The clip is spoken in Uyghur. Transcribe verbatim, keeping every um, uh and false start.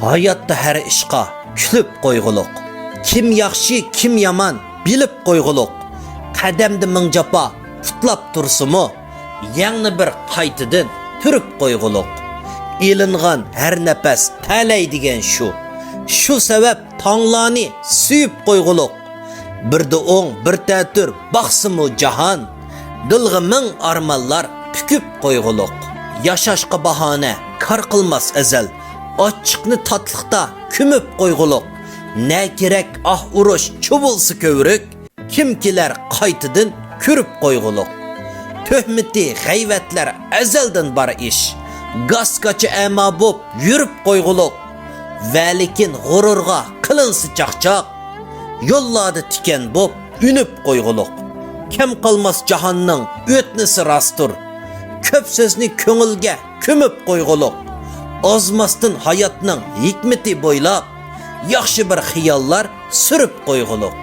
ھاياتتا ھەر ئىشقا كۈلۈپ قويغۇلۇق. كىم ياخشى، كىم يامان بىلىپ قويغۇلۇق. قەدەمدە مىڭ جاپا پۇتلاپ تۇرسىمۇ، يەنە بىر قايتىدىن تۈرۈپ قويغۇلۇق. ئېلىنغان ھەر نەپەس تەلەي دېگەن شۇ. شۇ سەۋەب تاڭلارنى سۆيۈپ قويغۇلۇق. بىردە ئوڭ، بىر تەتۈر باقسىمۇ جاھان، دىلغا مىڭ ئارمانلار پۈكۈپ قويغۇلۇق. ياشاشقا باھانە كار قىلماس ئەزەل، ئاچچىقنى تاتلىقتا كۆمۈپ قويغۇلۇق. نە كېرەك ئاھ ئۇرۇش، چۇۋۇلسا كۆۋرۈك، كىم كېلەر قايتىدىن كۆرۈپ قويغۇلۇق. تۆھمىتى، غەيۋەتلەر ئەزەلدىن بار ئىش، گاس-گاچا ئەما بوپ يۈرۈپ قويغۇلۇق. ۋەلىكىن غۇرۇرغا قىلىنسا چاقچاق، يوللاردا تىكەن بوپ ئۈنۈپ قويغۇلۇق. كەم قالماس جاھاننىڭ ئۆتنىسى راستتۇر، كۆپ سۆزنى كۆڭۈلگە كۆمۈپ قويغۇلۇق. ئازماستىن ھاياتنىڭ ھېكمىتى بويلاپ، ياخشى بىر خىياللار سۈرۈپ قويغۇلۇق.